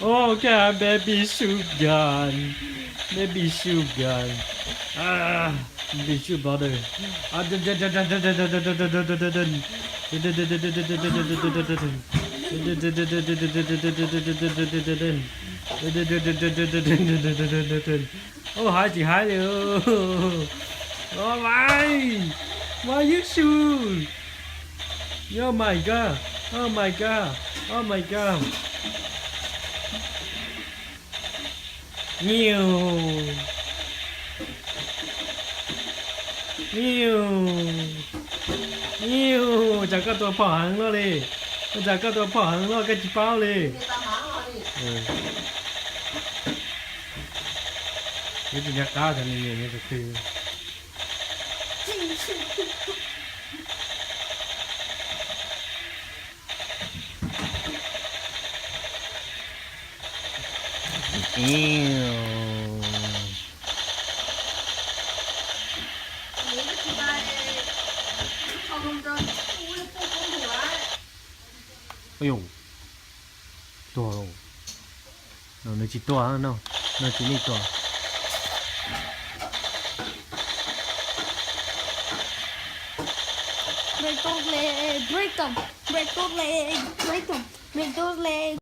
Oh, God, baby sugar, baby sugar, ah, baby sugar brother. Oh, hais tsis hais li. Oh my, my issue. Oh my God, oh my God, oh my God. Nyiu, nyiu, nyiu, ua cas koj tua phom heev luaj li? Ua cas koj tua phom heev luaj koj tsis paub li? Wb tsis nco qab cov me nyuam nyob tus twg. Ua, tuag. No nws tsis tuag, no nws tsis nej tuag. Break those legs, break them, break those legs, break them, break those legs.